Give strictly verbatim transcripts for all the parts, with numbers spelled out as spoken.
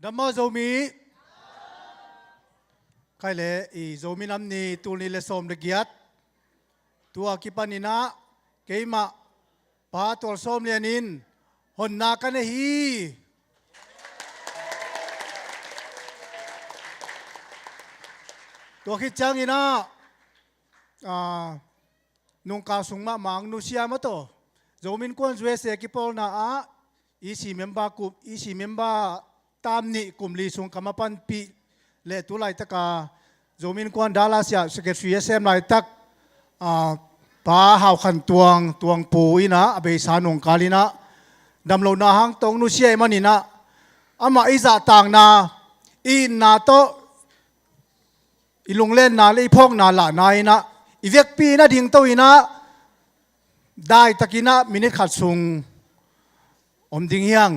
Dam maw Zomi? Khai le i Zomi Nam Ni, tul nih le sawm le giat. Tua kipanin ah keimah Pa Tual Sawm Lian in honna ka nei hi. Tua khit ciangin ah, ah, nungkal sung mahmah nusia mah tawh, Zomi Innkuan U S A kipawlna ah E C member kum, E C member tam nih kum li sung ka ma panpih leh tu laitaka Zomi Innkuan Dallas ah secretary a sem laitak, ah, Pa Hau Khan Tuang, Tuang Pu in ah a beisa nungkal in ah damlohna hang tawh nusia ahih manin ah, amah i zahtakna, i itna tawh i lunglenna le i phawkna lahna in ah i vekpi in a dingto in ah, daitakin ah minit khat sung om ding hi hang.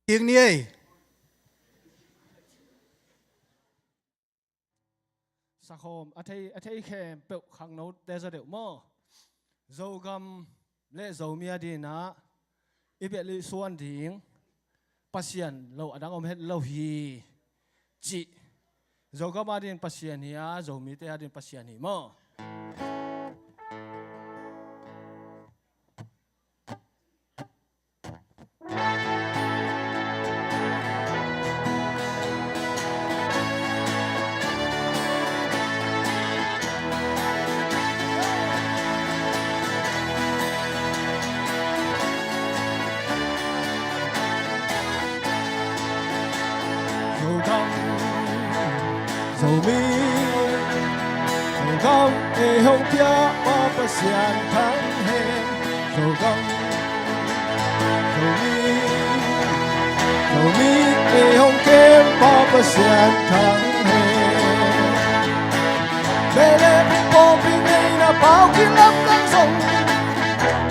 Ding ni ei. Sakhawm a thei, a thei khempeuh khangnote zaw deuh maw? Zogam le Zomi a dingin ah i bialih suan ding Pasian lo a dang om het lo hi cih. Zogam a dingin Pasian hi a, Zomite a dingin Pasian hi maw? Zogam, Zomi, Zogam ei hong piakpa Pasian thang hen. Zogam, Zomi, Zomi ei hong kempa Pasian thang hen. Vele pawlpi ngeina pau kilap lang zong,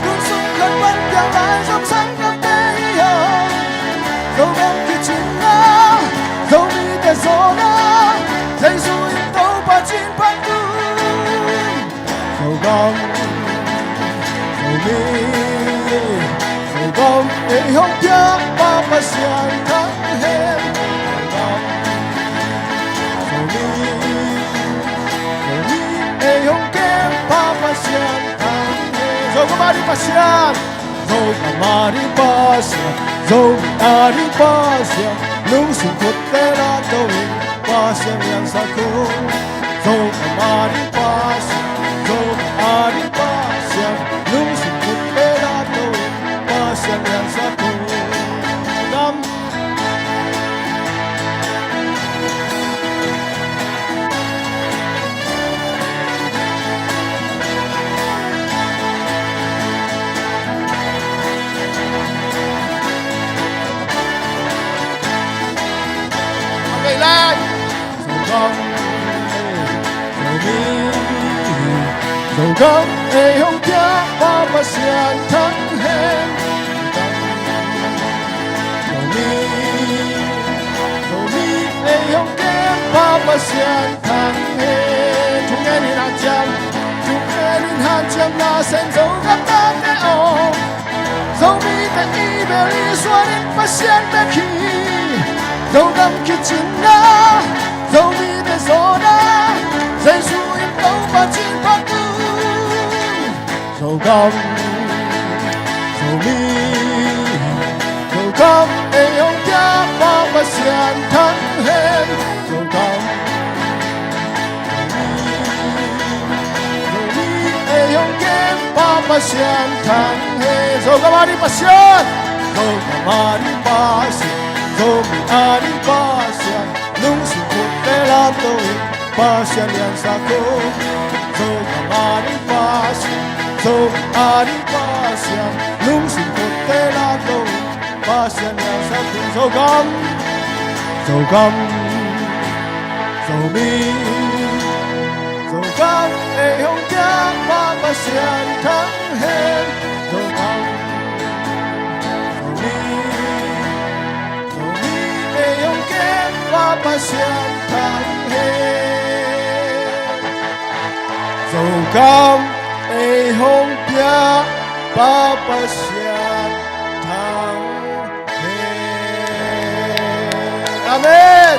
tun sung khat pan piang lai zong sang kamte hi a. Zogam kicinna, Zomite zawhna, Jesu in Topa cin phat un. Zogam, Zomi, Zogam ei hong piakpa Pasian thang hen. Zogam, Zomi, Zomi ei hong kempa Pasian thang hen. Zogam a ding Pasian, Zogam a ding Pasian, Zomi a ding Pasian, lungsim khutte la to in Pasian liansak un. Zogam a ding Pasian, Zogam a ding Pasian, lungsim khutte la to in Pasian liansak un. Zogam. Zogam, Zomi, Zogam ei hong piakpa Pasian thang hen. Zomi, Zomi ei hong kempa Pasian thang hen. Thungen in hanciam, thungen in hanciam, Nasem Zogam tate aw. Zomite i bialih suan in Pasian bek hi. Zogam kicinna, Zomite zawhna, Jesu in Topa cin phat un. Zogam, Zomi, Zogam ei hong piakpa Pasian thang hen. Zogam, Zomi, Zomi ei hong kempa Pasian thang hen. Zogam a ding Pasian, Zogam a ding Pasian, Zomi a ding Pasian, lungsim khutte la to in Pasian liansak un. Zogam a ding Pasian, Zomi a ding Pasian, lungsim khutte la to in Pasian liansak un. Zogam, Zogam, Zomi, Zogam ei hong piak Pa Pasian thang hen. Zogam, Zomi, Zomi ei hong piak Pa Pasian thang hen. Zogam ei hong piak Pa Pasian thang hen. Amen.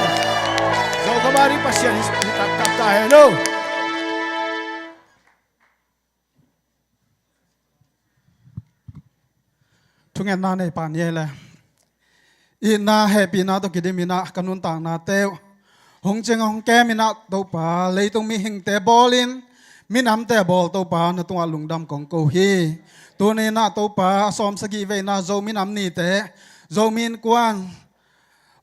Zogam a ding Pasian hi, hi taktak ta hen o. Thungetna nei pah ni ei le. Itna hehpihna tawh kidim in ah ka nuntaknate uh hong cing hong kem in ah Topa, leitung mihingte bawlin minamte bawl Topa, na tungah lungdam kong ko hi. Tuni in ah Topa, a sawmsagih veina Zo minam nite, Zomi Innkuan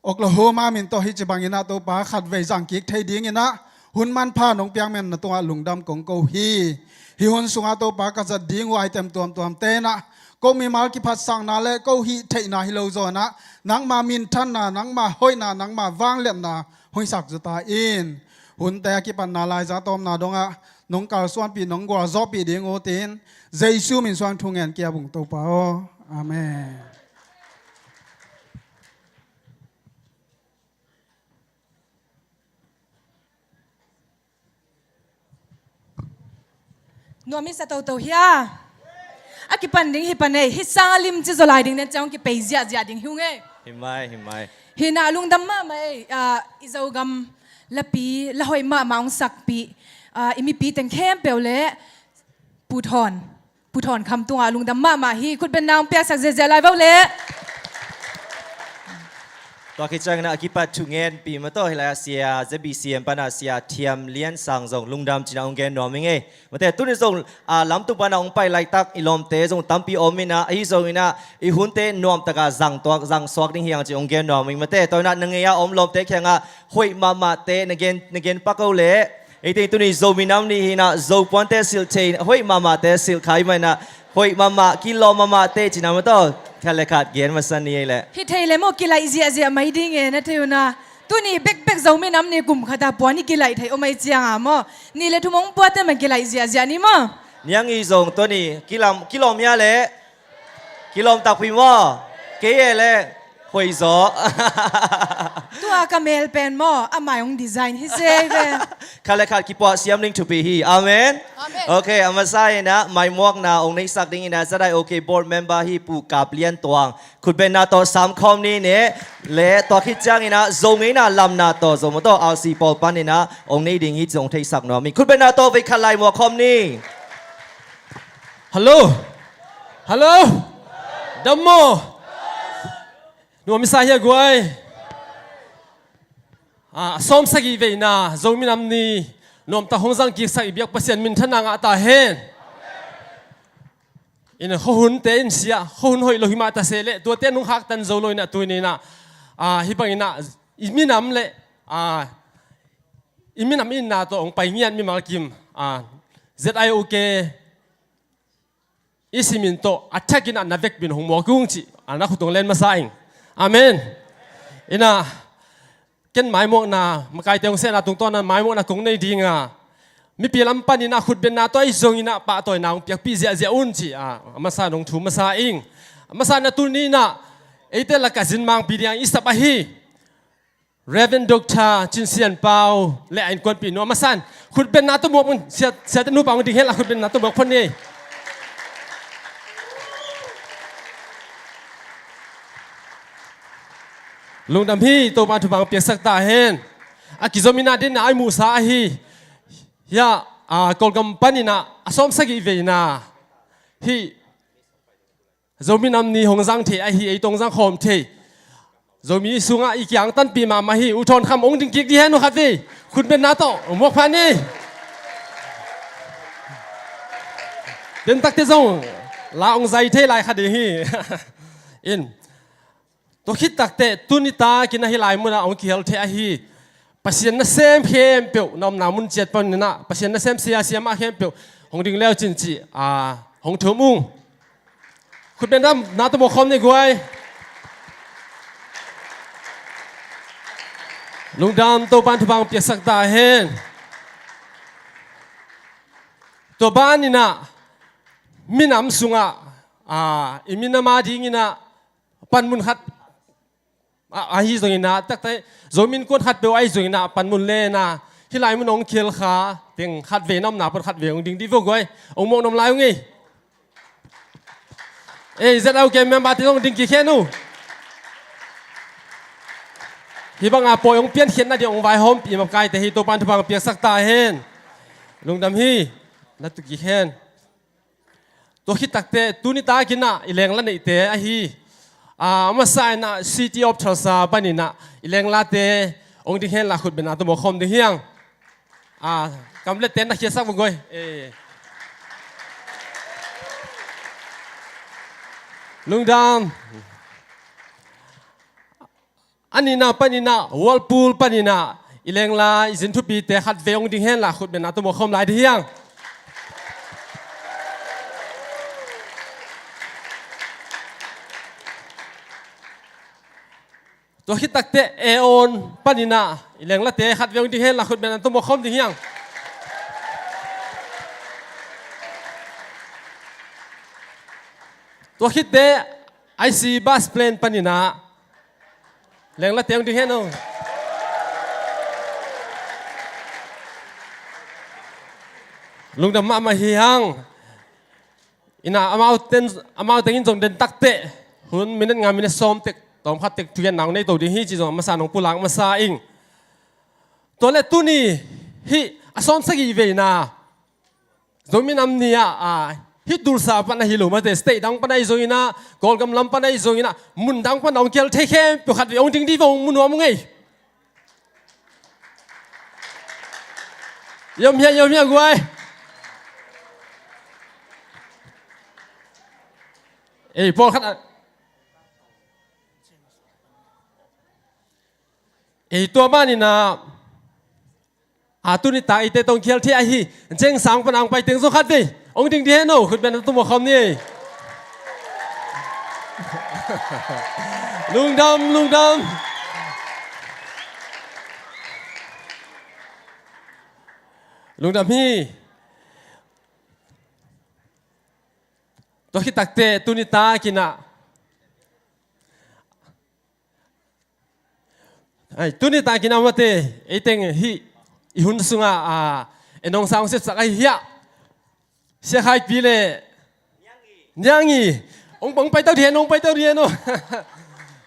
Oklahoma min tawh hih ci bangin ah Topa, khatvei zangkik thei dingin ah hun manpha nong piak man na tungah lungdam kong ko hi. Hih hun sungah Topa, ka zat ding uh item tuamtuamte in ah ko mimal kiphatsakna le ko hih theihna hi lo zaw in ah nangma minthanna, nangma hoihna, nangma vangliatna hoihsak zaw ta in. Hunte a kipatna laizang tawmna dongah nong kalsuanpih, nong gualzawhpih ding uh tin Jesu min suang thungen kia bung Topa aw. Amen. Nuam i sa toto hia? A kipan ding hi pan ei, hih sang a limci zaw lai ding nen ciang hong kipei ziahziah ding hi ung ei. Hi mai, hi mai. Hi in ah lungdam mahmah ei, ah, i Zogam lapi, la hoih mahmah hong sakpih, ah, i mipi teng khempeuh le Pu Thawn, Pu Thawn Kham tungah lungdam mahmah hi. Khutbenna hong piaksak ziahziah lai vo le. Tua khit ciangin ah a kipat thungetpih mah tawh hih lai-ah Sia Z B C M pan ah Sia Thiam Lian Sang zong lungdam ci-in ah hong gen nuam ing ei. Mate, tuni zong, ah, lamtung pan ah hong pai laitak i lawmte zong tampi om in ah, ahi zongin ah i hunte nuamtak ah zang tuak, zang suak ding hi hang ci-in hong gen nuam ing. Mate, tua in ah na ngei a om lawmte kiangah hoih mahmahte na gen, na gen pak o le. Ei teng tuni Zomi Nam Ni hi in ah, Zo puante silh thei, hoih mahmahte silh kha i hih manin ah, hoih mahmah, kilawm mahmahte ci-in ah mah tawh khat le khat gen masa ni ei le. Hi thei le maw, kilaih ziahziah mai ding e, na thei un ah. Tuni bekbek Zomi Nam Ni kum khat ah puan i kilaih theih om ahih ciangin maw, nih le thum hong puate man kilaih ziahziah ni maw. Niang i zong tuni kilam, kilawm hia le. Kilawm takpi maw? Kei e le hoih zaw. Tua ka mel pen maw, a mai hong design hi se ve. Khat le khat kipuah siam ding thupi hi. Amen. Amen. Ok, a masa in ah maimuakna hong neihsak dingin ah Z I O K board member hi Pu Kap Lian Tuang khutbenna tawh sam khawm ni ne. Le tua khit ciangin ah Zo ngeina lamna tawh, Zo mah tawh R C pawl panin ah hong nei ding hi ci-in hong theihsak nuam ing. Khutbenna tawh vei khat lai muak khawm ni. Hello. Hello. Dam maw? Nuam i sa hia guai? Ah, a sawmsagih veina Zomi Nam Ni nuamtak hong zangkiksak i biak Pasian minthanna ngah ta hen. In ah khuahunte in sia, khuahun hoih lo hi mah ta se leh, tuate nong khaktan zo lo in ah tuni in ah, ah, hih bangin ah i minam le, ah, i minam itna tawh hong pai ngiat mimal kim, ah, Z I O K i simin tawh a thakin ah na vekpi in hong muak ung ci-in ah khut hong len masa ing. Amen. In ah ken maimuakna, makaite hong sehna tungtawn ah maimuakna kong nei ding a, mipi lam panin ah khutbenna tawh ahi zongin ah pahtawina hong piakpih ziahziah un ci-in ah a masa in hong thum masa ing. A masa in ah tuni in ah eite lakah zinmangpi ding a i sap ahi Reverend Doctor Cin Sian Pau le a innkuanpih nu a masa in khutbenna tawh muak un. Sia, siate nupa hong ding hen la, khutbenna tawh muak phot ni. Lungdam hi, Topa'n thupha hong piaksak ta hen. A kizom in ah dinna a i muhsa ahi, hia, a, Kawlgam panin ah a sawmsagih veina hih Zomi Nam Ni hong zang thei ahi, ei tawh hong zang khawm thei Zomi sungah i kiang tanpih mahmah hi. U Thawn Kham hong ding kik dih hen, u khat vei. Khutbenna tawh muak pha ni. Dentakte zong la hong zai thei lai kha ding hi. In, tua khit takteh tuni takin ah hih lai munah hong kihel thei ahi Pasian nasem khempeuh, na omna mun ciat panin ah Pasian nasem sia siamah khempeuh hong ding leu cin ci-in ah hong thum ung. Khutbenna tawh muak khawm ni guai. Lungdam, Topa'n thupha hong piaksak ta hen. Tua ban inah minam sungah, ah, i minam a ding inah panmun khat, ah, ahi zong inah taktak Zomi Innkuan khat peuh ahi zong inah panmun le inah hih lai mun hong khel kha teng khatvei na omna pan khatvei hong ding dih vo guai. Hong mawk na om lai ung ei. Ei, Z R K member te zong ding kik hen uh. Hih banga pawi hong piankhiatna ding hong vaihawmpih makaite hi, Topa'n thupha hong piaksak ta hen. Lungdam hi. Na tu kik hen. Tua khit takteh tuni tak inah i lengla neihte ahi, ah, a masa inah City of Tulsa pan inah i lenglate hong ding hen la, khutbetna tawh mawk khawm ding hi hang. Ah, kamlette na khiatsak vua guai. Eh. Lungdam. A nihna pan inah Whirlpool pan inah i lengla i zin thupite khatvei hong ding hen la, khutbetna tawh mawk khawm lai ding hi hang. Tua khit takteh Aeon pan inah i lenglate khatvei hong ding hen la, khutbetna tawh mawk khawm ding hi hang. Tua khitteh I C Bus Plan pan inah lenglate hong ding hen uh. Lungdam mahmah hi hang. Inah amau ten, amau tengin zong den takteh hun minute nga, minute sawm tek, tawm khat tek thugenna hong nei to ding hi ci zong a masa nong pulak masa ing. Tua le tuni hih a sawmsagih veina Zomi Nam Ni ah, ah, hih Tulsa pan ahi lo mate, state dang pan ahi zong inah, Kawlgam lam pan ahi zong inah, mun dang pan a hong kihel thei khempeuh khatvei hong ding dih vo, hong mu nuam ung ei. Yom hia, yom hia guai. Ei, pawlkhat a, ei, tua ban inah, a, tuni tak eite tawh hong kihel thei ahi Cheng Sang pan a hong pai teng zong khatvei hong ding dih hen uh, khutbetna tawh mawk khawm ni. Lungdam, lungdam. Lungdam hi. Tua khit takteh tuni tak inah, ai, tuni tak inah mate, ei teng hih i hun sungah, ah, en hong sang sepsak ahi hiah Sia Khai Pi le Niang Ngi. Hong, hong pai to dih hen, hong pai to dih hen uh.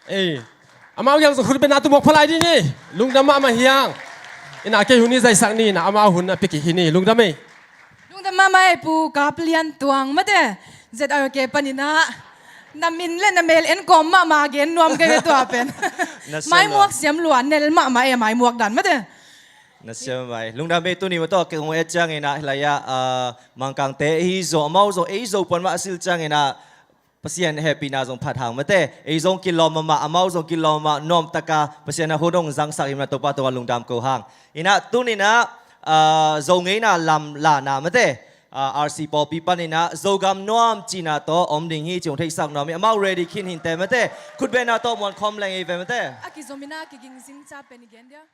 Ei, amau kiang zong khutbetna tawh mawk pha lai dih ni. Lungdam mahmah hi hang. Inah kei hun i zaisak ni inah, amau hun a pia kik hi ni. Lungdam ei. Lungdam mahmah ei, Pu Kap Lian Tuang mate, Z R K pan inah. Na min le na mel en kawm mahmah, gen nuam kei ve tua pen. Na sem lo. Maimuak siam lua, nel mahmah ei, maimuak dan mate. Na siam mai. Lungdam ei, tuni mah tawh kei hong et ciang inah, hih lai ah, ah, Mangkangte ahi zong, amau zong ei Zo puan mah a silh ciang inah Pasian hehpihna zong phat hang mate. Ei zong kilawm mahmah, amau zong kilawm mahmah, nuamtaka Pasian a hun hong zangsak hi mah, Topa tungah lungdam ko hang. Inah tuni inah, ah, Zo ngeina lam lana mate, ah, R C pawlpi pan inah Zogam nuam cihna tawh om ding hi ci hong theisak nuam hi. Amau ready khin hi inteh mate. Khutbetna tawh muan khawm leng ei ve mate. A kizom inah kiging zing ca pen i gen dia.